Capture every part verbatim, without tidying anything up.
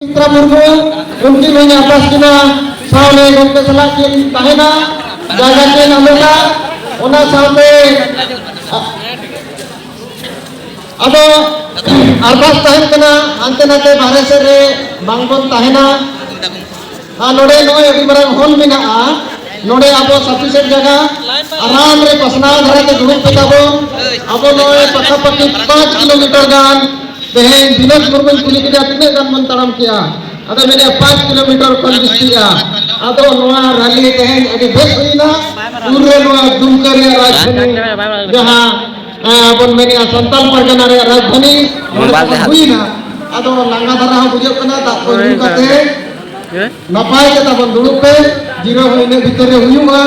ᱥᱩᱢᱤᱛᱨᱟ ᱢᱩᱨᱢᱩ, ᱩᱱᱠᱤᱱ ᱦᱚᱸᱧ ᱟᱨᱫᱟᱥ ᱠᱤᱱᱟ, ᱥᱟᱶᱞᱮ ᱜᱚᱢᱠᱮ ᱥᱟᱞᱟᱜ ᱠᱤᱱ ᱛᱟᱦᱮᱱᱟ, ᱡᱟᱭᱜᱟ ᱠᱤᱱ ᱦᱟᱢᱮᱴᱟ᱾ ᱚᱱᱟ ᱥᱟᱶᱛᱮ ᱟᱫᱚ ᱟᱨᱫᱟᱥ ᱛᱟᱦᱮᱱ ᱠᱟᱱᱟ, ᱦᱟᱱᱛᱮ ᱱᱟᱛᱮ ᱵᱟᱦᱨᱮ ᱥᱮᱫ ᱨᱮ ᱵᱟᱝᱵᱚᱱ ᱛᱟᱦᱮᱱᱟ᱾ ᱟᱨ ᱱᱚᱰᱮ ᱱᱚᱜᱼᱚᱭ ᱟᱹᱰᱤ ᱢᱟᱨᱟᱝ ᱦᱚᱞ ᱢᱮᱱᱟᱜᱼᱟ, ᱱᱚᱰᱮ ᱟᱵᱚ sufficient ᱡᱟᱭᱜᱟ, ᱟᱨᱟᱢ ᱨᱮ ᱯᱟᱥᱱᱟᱣ ᱫᱷᱟᱨᱟ ᱛᱮ ᱫᱩᱲᱩᱵ ᱯᱮ ᱛᱟᱵᱚᱱ᱾ ᱟᱵᱚ ᱱᱚᱜᱼᱚᱭ ᱯᱟᱠᱟ ᱯᱟᱠᱤ ᱯᱟᱸᱪ ᱠᱤᱞᱳᱢᱤᱴᱟᱨ ᱜᱟᱱ ᱛᱮᱦᱮᱧ ᱵᱤᱱᱳᱫ ᱢᱩᱨᱢᱩᱧ ᱠᱩᱞᱤ ᱠᱮᱫᱮᱭᱟ, "ᱛᱤᱱᱟᱹᱜ ᱜᱟᱱ ᱵᱚᱱ ᱛᱟᱲᱟᱢ ᱠᱮᱜᱼᱟ?" ᱟᱫᱚ ᱢᱮᱱᱮᱫᱼᱟ, "ᱯᱟᱸᱪ ᱠᱤᱞᱳᱢᱤᱴᱟᱨ ᱠᱷᱚᱱ ᱵᱮᱥᱤᱜᱼᱟ᱾" ᱟᱫᱚ ᱱᱚᱣᱟ ᱨᱟᱞᱤ ᱛᱮᱦᱮᱧ ᱟᱹᱰᱤ ᱵᱮᱥ ᱦᱩᱭᱱᱟ᱾ ᱯᱩᱨᱟᱹ ᱱᱚᱣᱟ ᱫᱩᱢᱠᱟᱹ ᱨᱮᱭᱟᱜ ᱨᱟᱡᱽᱫᱷᱟᱱᱤ, ᱡᱟᱦᱟᱸ, ᱮᱸ, ᱵᱚᱱ ᱢᱮᱱᱮᱫᱼᱟ, ᱥᱟᱱᱛᱟᱞ ᱯᱟᱨᱜᱟᱱᱟ ᱨᱮᱭᱟᱜ ᱨᱟᱡᱽᱫᱷᱟᱱᱤ, ᱱᱚᱰᱮ ᱢᱳᱵᱟᱭᱤᱞ ᱛᱟᱵᱚᱱ ᱦᱟᱛ ᱦᱩᱭᱱᱟ᱾ ᱟᱫᱚ ᱞᱟᱸᱜᱟ ᱫᱷᱟᱨᱟ ᱦᱚᱸ ᱵᱩᱡᱷᱟᱹᱜ ᱠᱟᱱᱟ, ᱫᱟᱜ ᱠᱚ ᱧᱩ ᱠᱟᱛᱮ ᱱᱟᱯᱟᱭ ᱛᱮ ᱛᱟᱵᱚᱱ ᱫᱩᱲᱩᱵ ᱯᱮ, ᱡᱤᱨᱟᱹᱣ ᱦᱚᱸ ᱤᱱᱟᱹ ᱵᱷᱤᱛᱤᱨ ᱨᱮ ᱦᱩᱭᱩᱜᱼᱟ᱾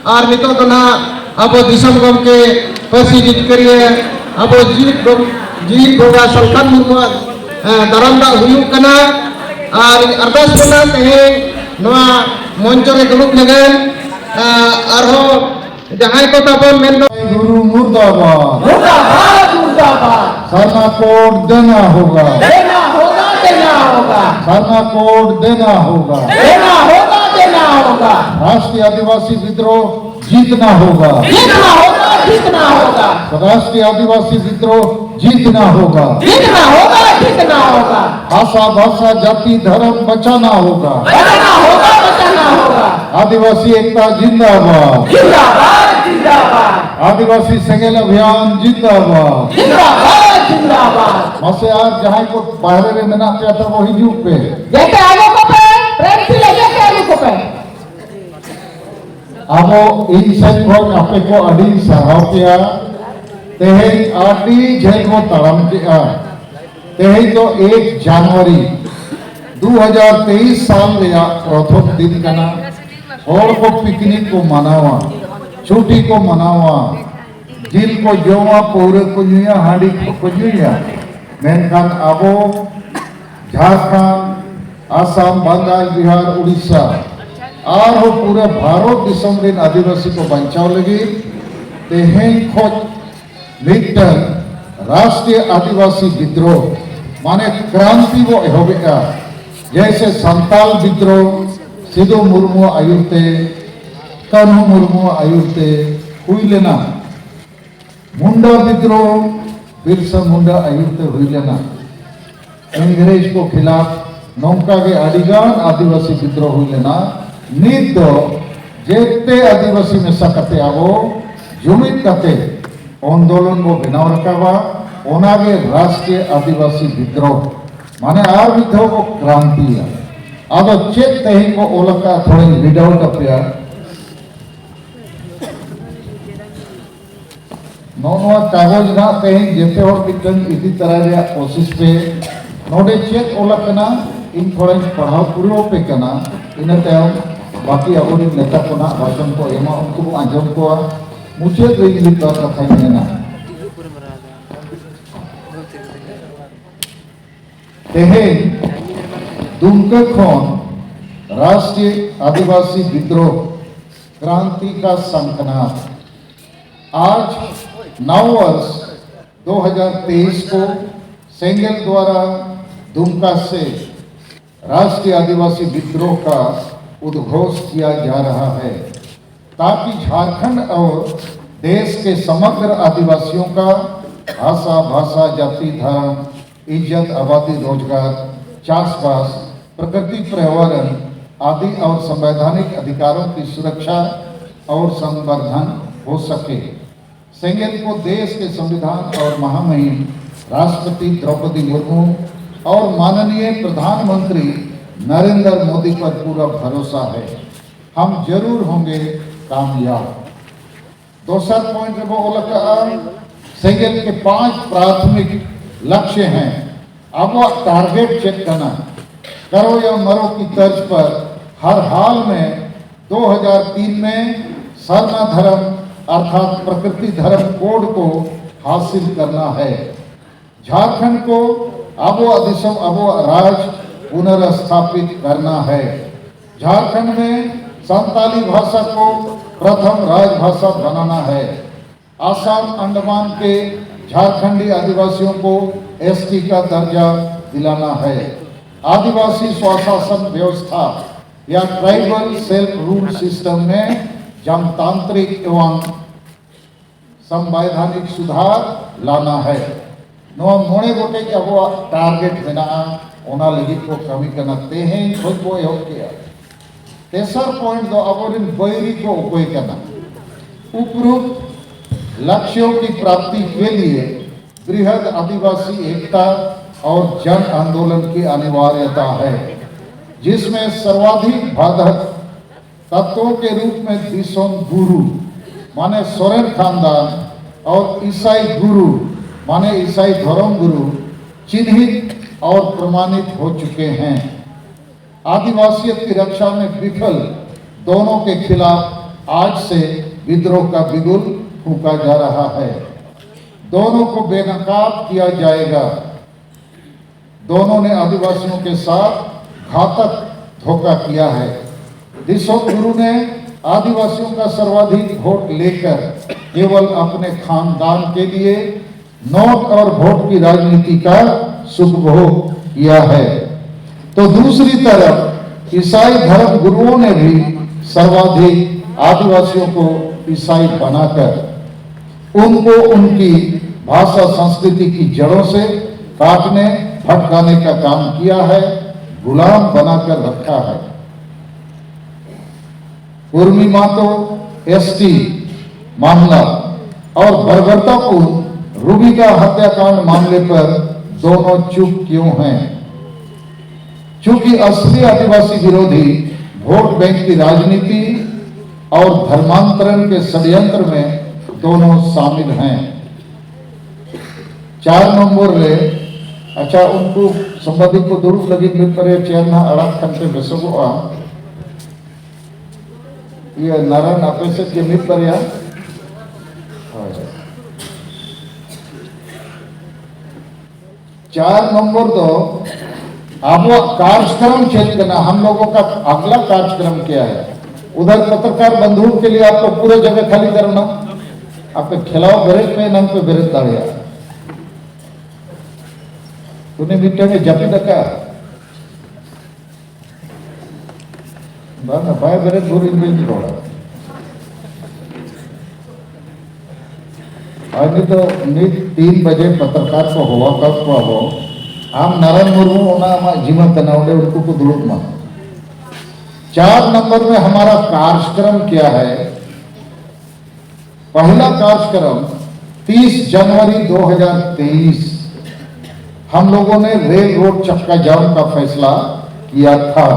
ᱟᱨ ᱱᱤᱛᱚᱜ ᱫᱚ ᱱᱟᱦᱟᱜ ᱟᱵᱚ ᱫᱤᱥᱚᱢ ᱜᱚᱢᱠᱮ ᱯᱟᱹᱨᱥᱤ ᱡᱤᱛᱠᱟᱹᱨᱤᱭᱟᱹ ᱟᱵᱚ ᱡᱤᱣᱤᱫ ᱜᱚᱢ-, ᱡᱤᱣᱤᱫ ᱵᱚᱸᱜᱟ ᱥᱟᱞᱠᱷᱟᱱ ᱢᱩᱨᱢᱩᱣᱟᱜ, ᱮ, ᱫᱟᱨᱟᱢ ᱫᱟᱜ ᱦᱩᱭᱩᱜ ᱠᱟᱱᱟ᱾ ᱟᱨ ᱤᱧ ᱟᱨᱫᱟᱥ ᱠᱟᱱᱟ ᱛᱮᱦᱮᱧ ᱱᱚᱣᱟ ᱢᱚᱧᱪᱚ ᱨᱮ ᱫᱩᱲᱩᱵ ᱞᱟᱹᱜᱤᱫ, ᱮ, ᱟᱨᱦᱚᱸ ᱡᱟᱦᱟᱸᱭ ᱠᱚ ᱛᱟᱵᱚᱱ ᱢᱮᱱ ᱫᱚ ᱜᱩᱨᱩ ᱢᱩᱨᱫᱟᱵᱟᱫ᱾ मुर्दाबाद, मुर्दाबाद। सरना कोड देना होगा। देना होगा, देना होगा। सरना कोड देना होगा। देना होगा, देना होगा। राष्ट्रीय आदिवासी विद्रोह जीतना होगा। जीतना होगा, जीतना होगा। राष्ट्रीय आदिवासी विद्रोह जीतना होगा। जीतना होगा, जीतना होगा। भाषा, भाषा, जाति, धर्म बचाना होगा। बचाना होगा, बचाना होगा। आदिवासी एकता जिंदाबाद। जिंदाबाद, जिंदाबाद। आदिवासी सेंगेल अभियान जिंदाबाद। जिंदाबाद, जिंदाबाद। ᱢᱟᱥᱮ ᱟᱨ ᱡᱟᱦᱟᱸᱭ ᱠᱚ ᱵᱟᱦᱨᱮ ᱨᱮ ᱢᱮᱱᱟᱜ ᱯᱮᱭᱟ ᱛᱟᱵᱚ ᱦᱤᱡᱩᱜ ᱯᱮ᱾ ᱡᱮᱛᱮ ᱟᱹᱜᱩ ᱠᱚᱯᱮ, ᱯᱨᱮᱢ ᱥᱤᱞᱮ ᱡᱮᱛᱮ ᱟᱹᱜᱩ ᱠᱚᱯᱮ᱾ ᱟᱵᱚ ᱤᱧ ᱥᱮᱫ ᱠᱷᱚᱱ ᱟᱯᱮ ᱠᱚ ᱟᱹᱰᱤᱧ ᱥᱟᱨᱦᱟᱣ ᱯᱮᱭᱟ᱾ ᱛᱮᱦᱮᱧ ᱟᱹᱰᱤ ᱡᱷᱟᱹᱞ ᱵᱚ ᱛᱟᱲᱟᱢ ᱠᱮᱜᱼᱟ᱾ ᱛᱮᱦᱮᱧ ᱫᱚ ᱮᱠ ᱡᱟᱱᱩᱣᱟᱨᱤ ᱫᱩ ᱦᱟᱡᱟᱨ ᱛᱮᱭᱤᱥ ᱥᱟᱞ ᱨᱮᱭᱟᱜ ᱯᱨᱚᱛᱷᱚᱢ ᱫᱤᱱ ᱠᱟᱱᱟ᱾ ᱦᱚᱲ ᱠᱚ ᱯᱤᱠᱱᱤᱠ ᱠᱚ ᱢᱟᱱᱟᱣᱟ, ᱪᱷᱩᱴᱤ ᱠᱚ ᱢᱟᱱᱟᱣᱟ, ᱡᱤᱞ ᱠᱚ ᱡᱚᱢᱟ, ᱯᱟᱹᱣᱨᱟᱹ ᱠᱚ ᱧᱩᱭᱟ, ᱦᱟᱺᱰᱤ ᱠᱚ ᱧᱩᱭᱟ᱾ ᱢᱮᱱᱠᱷᱟᱱ ᱟᱵᱚ ᱡᱷᱟᱲᱠᱷᱚᱸᱰ, ᱟᱥᱟᱢ, ᱵᱟᱝᱜᱟᱞ, ᱵᱤᱦᱟᱨ, ᱩᱲᱤᱥᱥᱟ ᱟᱨᱦᱚᱸ ᱯᱩᱨᱟᱹ ᱵᱷᱟᱨᱚᱛ ᱫᱤᱥᱚᱢ ᱨᱮᱱ ᱟᱹᱫᱤᱵᱟᱹᱥᱤ ᱠᱚ ᱵᱟᱧᱪᱟᱣ ᱞᱟᱹᱜᱤᱫ ᱛᱮᱦᱮᱧ ᱠᱷᱚᱱ ᱢᱤᱫᱴᱟᱝ ᱨᱟᱥᱴᱨᱤᱭᱚ ᱟᱹᱫᱤᱵᱟᱹᱥᱤ ᱵᱤᱫᱽᱨᱳᱦ, ᱢᱟᱱᱮ ᱠᱨᱟᱱᱛᱤ ᱵᱚ ᱮᱦᱚᱵᱮᱜᱼᱟ᱾ ᱡᱮᱭᱥᱮ ᱥᱟᱱᱛᱟᱞ ᱵᱤᱫᱽᱨᱳᱦ ᱥᱤᱫᱩ ᱢᱩᱨᱢᱩᱣᱟᱜ ᱟᱹᱭᱩᱨ ᱛᱮ, ᱠᱟᱹᱱᱦᱩ ᱢᱩᱨᱢᱩᱣᱟᱜ ᱟᱹᱭᱩᱨ ᱛᱮ ᱦᱩᱭ ᱞᱮᱱᱟ᱾ ᱢᱩᱱᱰᱟ ᱵᱤᱫᱽᱨᱳᱦ ᱵᱤᱨᱥᱟ ᱢᱩᱱᱰᱟ ᱟᱹᱭᱩᱨ ᱛᱮ ᱦᱩᱭ ᱞᱮᱱᱟ᱾ ᱤᱝᱨᱮᱡᱽ ᱠᱚ ᱠᱷᱤᱞᱟᱯ ᱱᱚᱝᱠᱟ ᱜᱮ ᱟᱹᱰᱤ ᱜᱟᱱ ᱟᱹᱫᱤᱵᱟᱹᱥᱤ ᱵᱤᱫᱽᱨᱳᱦ ᱦᱩᱭ ᱞᱮᱱᱟ᱾ ᱱᱤᱛ ᱫᱚ ᱡᱮᱛᱮ ᱟᱹᱫᱤᱵᱟᱹᱥᱤ ᱢᱮᱥᱟ ᱠᱟᱛᱮ ᱟᱵᱚ ᱡᱩᱢᱤᱫ ᱠᱟᱛᱮ ᱟᱱᱫᱳᱞᱚᱱ ᱵᱚ ᱵᱮᱱᱟᱣ ᱨᱟᱠᱟᱵᱟ, ᱚᱱᱟᱜᱮ ᱨᱟᱥᱴᱨᱤᱭᱚ ᱟᱹᱫᱤᱵᱟᱹᱥᱤ ᱵᱤᱫᱽᱨᱳᱦ᱾ ᱢᱟᱱᱮ ᱟᱨ ᱢᱤᱫ ᱫᱷᱟᱣ ᱵᱚ ᱠᱨᱟᱱᱛᱤᱭᱟ᱾ ᱟᱫᱚ ᱪᱮᱫ ᱛᱮᱦᱮᱧ ᱵᱚ ᱚᱞ ᱟᱠᱟᱫᱼᱟ, ᱛᱷᱚᱲᱟᱧ read out ᱟᱯᱮᱭᱟ᱾ ᱱᱚᱜᱼᱚ ᱱᱚᱣᱟ ᱠᱟᱜᱚᱡᱽ ᱱᱟᱜ ᱛᱮᱦᱮᱧ ᱡᱮᱛᱮ ᱦᱚᱲ ᱢᱤᱫᱴᱟᱝ ᱤᱫᱤ ᱛᱟᱨᱟᱭ ᱨᱮᱭᱟᱜ ᱠᱳᱥᱤᱥ ᱯᱮ᱾ ᱱᱚᱰᱮ ᱪᱮᱫ ᱚᱞ ᱟᱠᱟᱱᱟ, ᱤᱧ ᱛᱷᱚᱲᱟᱧ ᱯᱟᱲᱦᱟᱣ ᱯᱩᱨᱟᱹᱣ ᱟᱯᱮ ᱠᱟᱱᱟ, ᱤᱱᱟᱹ ᱛᱟᱭᱚᱢ ᱵᱟᱹᱠᱤ ᱟᱵᱚᱨᱮᱱ ᱱᱮᱛᱟ ᱠᱚ ᱱᱟᱜ ᱵᱷᱟᱥᱚᱱ ᱠᱚ ᱮᱢᱟ, ᱩᱱᱠᱩ ᱵᱚ ᱟᱸᱡᱚᱢ ᱠᱚᱣᱟ᱾ ᱢᱩᱪᱟᱹᱫ ᱨᱮ ᱤᱧ ᱢᱤᱫ ᱵᱟᱨ ᱠᱟᱛᱷᱟᱧ ᱢᱮᱱᱟ᱾ ᱛᱮᱦᱮᱧ ᱫᱩᱢᱠᱟᱹ ᱠᱷᱚᱱ ᱨᱟᱥᱴᱨᱤᱭᱚ ᱟᱹᱫᱤᱵᱟᱹᱥᱤ ᱵᱤᱫᱽᱨᱳᱦ ᱠᱨᱟᱱᱛᱤ ᱠᱟ ᱥᱟᱝᱠᱷᱱᱟᱛ, ᱟᱡ ᱱᱚᱣ ᱵᱚᱨᱥ ᱫᱩ ᱦᱟᱡᱟᱨ ᱛᱮᱭᱤᱥ ᱠᱚ ᱥᱮᱸᱜᱮᱞ ᱫᱣᱟᱨᱟ ᱫᱩᱢᱠᱟ ᱥᱮ राष्ट्रीय आदिवासी विद्रोह का उद्घोष किया जा रहा है, ताकि झारखंड और देश के समग्र आदिवासियों का भाषा, भाषा, जाति, धर्म, इज्जत, आबादी, रोजगार, चासबास, प्रकृति, पर्यावरण आदि और संवैधानिक अधिकारों की सुरक्षा और संवर्धन हो सके। सेंगेल को देश के संविधान और महामहिम राष्ट्रपति द्रौपदी मुर्मू और माननीय प्रधानमंत्री नरेंद्र मोदी पर पूरा भरोसा है। हम जरूर होंगे कामयाब। ᱫᱚᱥᱟᱨ ᱯᱚᱭᱮᱱᱴ ᱨᱮᱵᱚ ᱚᱞ ᱟᱠᱟᱫᱼᱟ, ᱥᱮᱸᱜᱮᱞ ᱠᱮ ᱯᱟᱸᱪ ᱯᱨᱟᱛᱷᱢᱤᱠ ᱞᱚᱠᱥᱭᱚ ᱦᱮᱸ᱾ ᱟᱵᱚᱣᱟᱜ ᱴᱟᱨᱜᱮᱴ ᱪᱮᱫ ᱠᱟᱱᱟ? करो या मरो की तर्ज पर हर हाल में दो हज़ार तीन में सरना धर्म अर्थात प्रकृति धर्म कोड को हासिल करना है। झारखंड को ᱟᱵᱚᱣᱟᱜ ᱫᱤᱥᱚᱢ, ᱟᱵᱚᱣᱟᱜ ᱨᱟᱡᱽ ᱯᱩᱱᱚᱨᱥᱛᱷᱟᱯᱤᱛ ᱠᱟᱨᱱᱟ ᱦᱟᱭ᱾ ᱡᱷᱟᱲᱠᱷᱚᱸᱰ ᱢᱮ ᱥᱟᱱᱛᱟᱞᱤ ᱵᱷᱟᱥᱟ ᱠᱚ ᱯᱨᱚᱛᱷᱚᱢ ᱨᱟᱡᱽ ᱵᱷᱟᱥᱟ ᱵᱟᱱᱟᱱᱟ ᱦᱟᱭ᱾ ᱟᱥᱟᱢ ᱟᱱᱰᱟᱢᱟᱱ ᱠᱮ ᱡᱷᱟᱨᱠᱷᱚᱸᱰᱤ ᱟᱹᱫᱤᱵᱟᱹᱥᱤᱭᱚ ᱠᱚ ᱮᱥᱴᱤ ᱠᱟ ᱫᱟᱨᱡᱟ ᱫᱤᱞᱟᱱᱟ ᱦᱟᱭ᱾ आदिवासी स्वशासन व्यवस्था या ट्राइबल सेल्फ रूल सिस्टम में जनतांत्रिक एवं संवैधानिक सुधार लाना है। ᱱᱚᱣᱟ ᱢᱚᱬᱮ ᱜᱚᱴᱮᱡ ᱟᱵᱚᱣᱟᱜ ᱴᱟᱨᱜᱮᱴ ᱢᱮᱱᱟᱜᱼᱟ, ᱚᱱᱟ ᱞᱟᱹᱜᱤᱫ ᱠᱚ ᱠᱟᱹᱢᱤ ᱠᱟᱱᱟ᱾ ᱛᱮᱦᱮᱧ ᱠᱷᱚᱱ ᱵᱚ ᱮᱦᱚᱵ ᱠᱮᱜᱼᱟ᱾ ᱛᱮᱥᱟᱨ ᱯᱚᱭᱮᱱᱴ ᱫᱚ ᱟᱵᱚᱨᱮᱱ ᱵᱟᱹᱭᱨᱤ ᱠᱚ ᱚᱠᱚᱭ ᱠᱟᱱᱟ᱾ उपरोक्त लक्ष्यों की प्राप्ति के लिए बृहद आदिवासी एकता और जन आंदोलन की अनिवार्यता है, जिसमें सर्वाधिक बाधक तत्वों के रूप में दिसोम गुरु माने सोरेन खानदान और ईसाई गुरु माने ईसाई धर्म गुरु चिन्हित और प्रमाणित हो चुके हैं। आदिवासियत की रक्षा में विफल दोनों के खिलाफ आज से विद्रोह का बिगुल फूंका जा रहा है। दोनों को बेनकाब किया जाएगा। दोनों ने आदिवासियों के साथ घातक धोखा किया है। दिसोम गुरु ने आदिवासियों का सर्वाधिक वोट लेकर केवल अपने खानदान के लिए नोट और वोट की राजनीति का सुखभोग किया है। तो दूसरी तरफ ईसाई धर्म गुरुओं ने भी सर्वाधिक आदिवासियों को ईसाई बनाकर उनको उनकी भाषा संस्कृति की जड़ों से काटने भटकाने का काम किया है, गुलाम बनाकर रखा है। उर्मी मातो एसटी मामला और बरगरतापुर रूबिका हत्याकांड मामले पर दोनों चुप क्यों हैं? क्योंकि असली आदिवासी विरोधी वोट बैंक की राजनीति और धर्मांतरण के षड्यंत्र में दोनों शामिल हैं। चार नंबर रे, अच्छा, ᱩᱱᱠᱩ ᱥᱟᱢᱵᱟᱫᱤᱠ ᱠᱚ ᱫᱩᱲᱩᱵ ᱞᱟᱹᱜᱤᱫ ᱢᱤᱫ ᱵᱟᱨᱭᱟ ᱪᱮᱭᱟᱨ ᱱᱟᱦᱟᱜ ᱟᱲᱟᱜ ᱠᱷᱟᱱ ᱯᱮ ᱵᱮᱥᱚᱜᱚᱜᱼᱟ᱾ ᱤᱭᱟᱹ, ᱱᱟᱨᱟᱭᱚᱱ, ᱟᱯᱮ ᱥᱮᱫ ᱜᱮ ᱢᱤᱫ ᱵᱟᱨᱭᱟ᱾ ᱦᱳᱭ᱾ चार नंबर ᱫᱚ ᱟᱵᱚᱣᱟᱜ ᱠᱟᱨᱡᱽᱠᱨᱚᱢ ᱪᱮᱫ ᱠᱟᱱᱟ? हम लोगों का अगला कार्यक्रम क्या है? उधर पत्रकार बंधुओं के लिए आपको पूरा जगह खाली करना। ᱟᱯᱮ ᱴᱷᱮᱞᱟᱣ ᱵᱮᱨᱮᱫ ᱯᱮ, ᱮᱱᱟᱝ ᱯᱮ ᱵᱮᱨᱮᱫ ᱫᱟᱲᱮᱭᱟᱜᱼᱟ᱾ ᱩᱱᱤ ᱢᱤᱫᱴᱟᱝ ᱮ ᱡᱟᱹᱯᱤᱫ ᱟᱠᱟᱫᱼᱟ᱾ ᱵᱟᱝᱟ, ᱵᱟᱭ ᱵᱮᱨᱮᱫ ᱵᱷᱳᱨ ᱤᱧ ᱵᱟᱹᱧ ᱨᱚᱲᱟ᱾ ᱟᱨ ᱱᱤᱛᱚᱜ ᱱᱤᱛ ᱛᱤᱱ ᱵᱟᱡᱮ ᱯᱚᱛᱨᱚᱠᱟᱨ ᱠᱚ ᱦᱚᱦᱚ ᱟᱠᱟᱫ ᱠᱚᱣᱟ ᱵᱚ, ᱟᱢ ᱱᱟᱨᱟᱭᱚᱱ ᱢᱩᱨᱢᱩ ᱚᱱᱟ ᱟᱢᱟᱜ ᱡᱤᱢᱟᱹ ᱠᱟᱱᱟ, ᱚᱸᱰᱮ ᱩᱱᱠᱩ ᱠᱚ ᱫᱩᱲᱩᱵ ᱢᱟ᱾ ᱪᱟᱨ ᱱᱚᱢᱵᱚᱨ ᱢᱮ ᱦᱟᱢᱟᱨᱟ ᱠᱟᱨᱡᱚᱠᱨᱚᱢ ᱠᱭᱟ ᱦᱟᱭ? पहला कार्यक्रम तीस जनवरी दो हज़ार तेईस, हम लोगों ने रेल रोड चक्का जाम का फैसला किया था,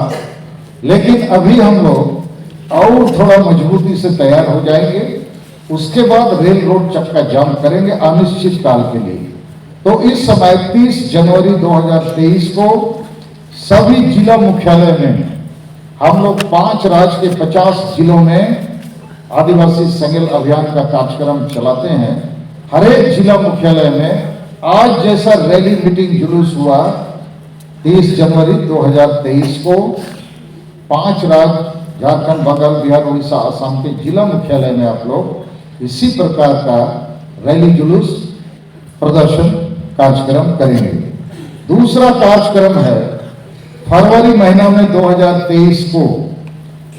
लेकिन अभी हम लोग और थोड़ा मजबूती से तैयार हो जाएंगे। उसके बाद रेल रोड चक्का जाम करेंगे अनिश्चित काल के लिए। तो इस समय तीस जनवरी दो हज़ार तेईस को सभी जिला मुख्यालय में हम लोग पांच राज्य के पचास जिलों में आदिवासी सेंगेल अभियान का कार्यक्रम चलाते हैं। हर एक जिला मुख्यालय में आज जैसा रैली, मीटिंग, जुलूस हुआ तीस जनवरी दो हज़ार तेईस को, पांच राज्य, झारखंड, बंगाल, बिहार, उड़ीसा, आसाम के जिला मुख्यालय में आप लोग इसी प्रकार का रैली, जुलूस, प्रदर्शन कार्यक्रम करेंगे। दूसरा कार्यक्रम है, फरवरी महीना में दो हज़ार तेईस को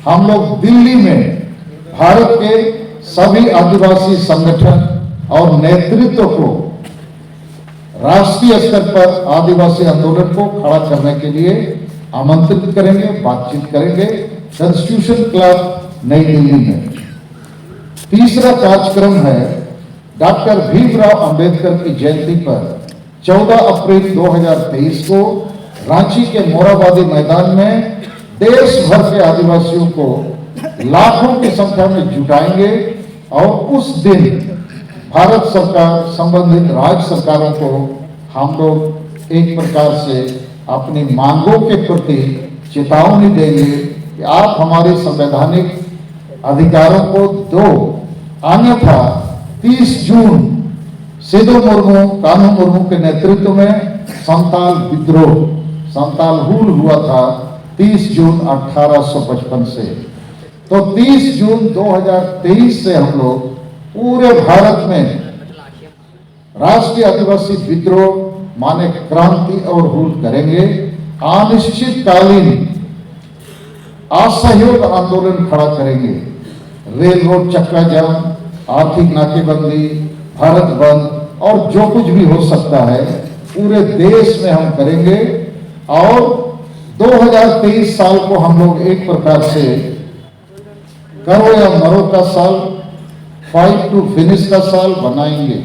हम लोग दिल्ली में भारत के सभी आदिवासी संगठन और नेतृत्व को राष्ट्रीय स्तर पर आदिवासी आंदोलन को खड़ा करने के लिए आमंत्रित करेंगे, बातचीत करेंगे। कॉन्स्टिट्यूशन क्लब, नई दिल्ली में। तीसरा कार्यक्रम है, डॉक्टर भीमराव अंबेडकर की जयंती पर चौदह अप्रैल दो हज़ार तेईस को रांची के मोराबादी मैदान में देश भर के आदिवासियों को लाखों की संख्या में जुटाएंगे और उस दिन भारत सरकार, संबंधित राज्य सरकारों को हम लोग एक प्रकार से अपनी मांगों के प्रति चेतावनी देंगे कि आप हमारे संवैधानिक अधिकारों को दो, अन्यथा तीस जून सिद्धू मुर्मू, कान्हू मुर्मू के नेतृत्व में संताल विद्रोह, संताल हुल हुआ था तीस जून अठारह सौ पचपन से। तो तीस जून दो हज़ार तेईस से हम लोग पूरे भारत में राष्ट्रीय आदिवासी विद्रोह माने क्रांति और हुल करेंगे। अनिश्चितकालीन असहयोग आंदोलन खड़ा करेंगे। रेल रोड चक्का जाम, आर्थिक नाकेबंदी, भारत बंद और जो कुछ भी हो सकता है, पूरे देश में हम करेंगे। और दो हज़ार तेईस साल को हम लोग एक प्रकार से करो या मरो का साल, फाइट टू फिनिश का साल बनाएंगे।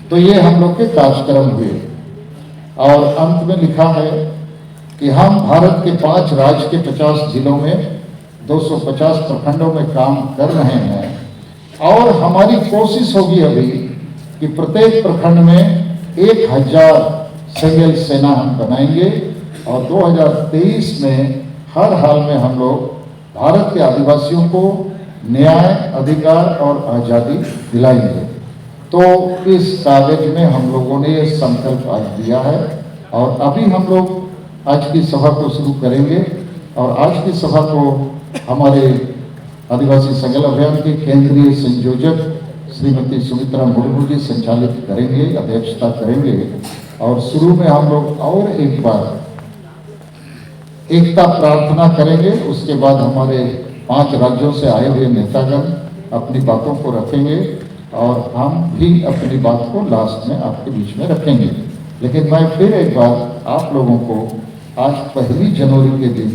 तो ये हम लोग के कार्यक्रम हुए। और अंत में लिखा है कि हम भारत के पांच राज्य के पचास जिलों में, दो सौ पचास प्रखंडों में काम कर रहे हैं और हमारी कोशिश होगी अभी कि प्रत्येक प्रखंड में एक हज़ार सेंगेल सेना हम बनाएंगे और दो हज़ार तेईस में हर हाल में हम लोग भारत के आदिवासियों को न्याय, अधिकार और आज़ादी दिलाएंगे। तो इस कागज में हम लोगों ने ये संकल्प आज दिया है और अभी हम लोग आज की सभा को शुरू करेंगे और आज की सभा को हमारे आदिवासी सेंगेल अभियान के केंद्रीय संयोजक श्रीमती सुमित्रा मुर्मू जी संचालित करेंगे, अध्यक्षता करेंगे। और शुरू में हम लोग और एक बार एकता प्रार्थना करेंगे। उसके बाद हमारे पांच राज्यों से आए हुए नेतागण अपनी बातों को रखेंगे और हम भी अपनी बात को लास्ट में आपके बीच में रखेंगे। लेकिन मैं फिर एक बार आप लोगों को आज पहली जनवरी के दिन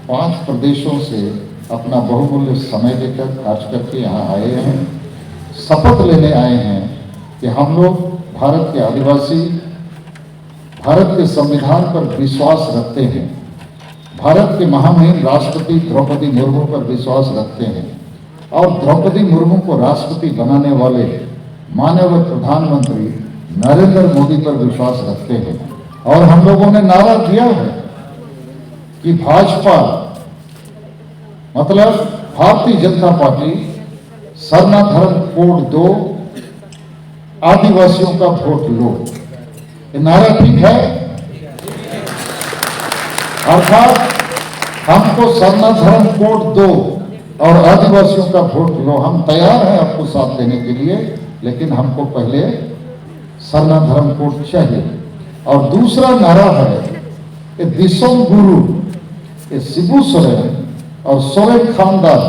पांच प्रदेशों से अपना बहुमूल्य समय लेकर, खर्च करके यहाँ आए हैं, शपथ लेने आए हैं कि हम लोग भारत के आदिवासी, भारत के संविधान पर विश्वास रखते हैं, भारत के महामहिम राष्ट्रपति द्रौपदी मुर्मू पर विश्वास रखते हैं और द्रौपदी मुर्मू को राष्ट्रपति बनाने वाले माननीय प्रधानमंत्री नरेंद्र मोदी पर विश्वास रखते हैं। और हम लोगों ने नारा दिया है कि भाजपा, मतलब भारतीय जनता पार्टी, सरना धर्म कोड दो, आदिवासियों का वोट लो। ये नारा ठीक है? अर्थात हमको सरना धर्म कोड दो और आदिवासियों का वोट लो। हम तैयार हैं आपको साथ देने के लिए, लेकिन हमको पहले सरना धर्म कोड चाहिए। और दूसरा नारा है कि दिसोम गुरु, ये शिबू सोरेन और सोरेन खानदान,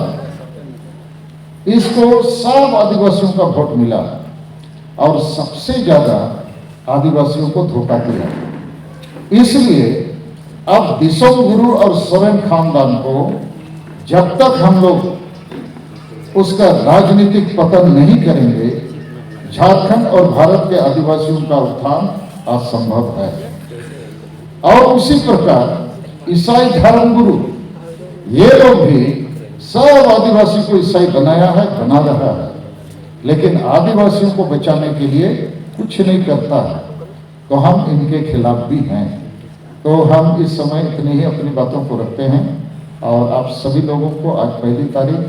इसको सब आदिवासियों का वोट मिला और सबसे ज्यादा आदिवासियों को धोखा दिया। इसलिए अब दिसोम गुरु और सोरेन खानदान को जब तक हम लोग उसका राजनीतिक पतन नहीं करेंगे, झारखंड और भारत के आदिवासियों का उत्थान असंभव है। और उसी प्रकार ईसाई धर्म गुरु, ये लोग भी सब आदिवासी को ईसाई बनाया है, बना रहा है, लेकिन आदिवासियों को बचाने के लिए कुछ नहीं करता है, तो हम इनके खिलाफ भी हैं। तो हम इस समय इतनी ही अपनी बातों को रखते हैं और आप सभी लोगों को आज पहली तारीख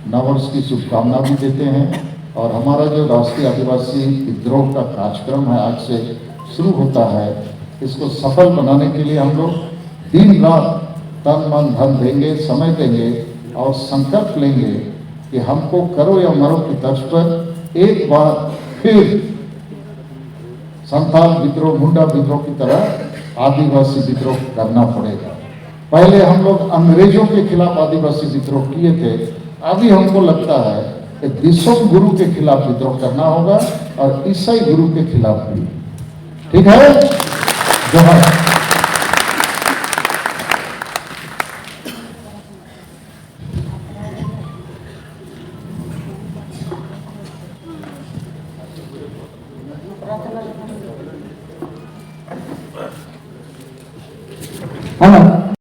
नववर्ष की शुभकामना भी देते हैं। और हमारा जो राष्ट्रीय आदिवासी विद्रोह का कार्यक्रम है, आज से शुरू होता है, इसको सफल बनाने के लिए हम लोग दिन रात तन मन धन देंगे, समय देंगे और संकल्प लेंगे कि हमको करो या मरो की तर्ज पर एक बार फिर संथाल विद्रोह, मुंडा विद्रोह की तरह आदिवासी विद्रोह करना पड़ेगा। पहले हम लोग अंग्रेजों के खिलाफ आदिवासी विद्रोह किए थे, अभी हमको लगता है कि दिसोम गुरु के खिलाफ विद्रोह करना होगा और ईसाई गुरु के खिलाफ भी। ठीक है, जोहार।